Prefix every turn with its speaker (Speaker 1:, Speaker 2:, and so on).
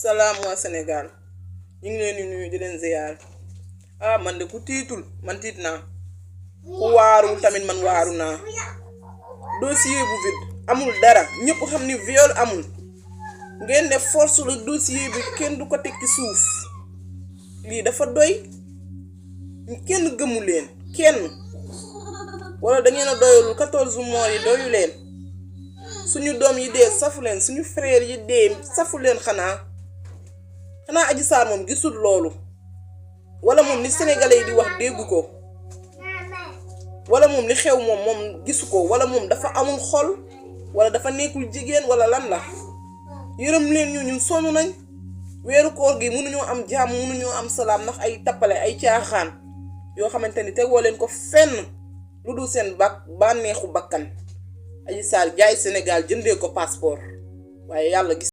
Speaker 1: salaam waa Sénégal ñu ngi leen di nuyu di leen ziyaar man de ku tiitul man tiit naa ku waarul tamit man waaru naa dossier bu vide amul dara ñëpp xam ni viol amul ngeen ne force le dossier bi kenn du ko teg ci suuf lii dafa doy kenn gëmu leen kenn wala da ngeen a doyalul 14 mois yi doyu leen suñu doom yi dee safu leen suñu frère yi dee safu leen xanaa Adji Sarr moom gisul loolu wala moom li sénégalais yi di wax déggu ko wala moom li xew moom gisu ko wala moom dafa amul xol wala dafa nekkul jigéen wala lan la yërëm leen ñu ñun sonn nañ weeru koor gi mënuñoo am jàmm mënuñoo am salaam ndax ay tappale ay caaxaan yoo xamante ni tegoo leen ko fenn lu dul seen bànneexu bakkan Adji Sarr jaay Sénégal jëndee ko passeport waaye yàlla gis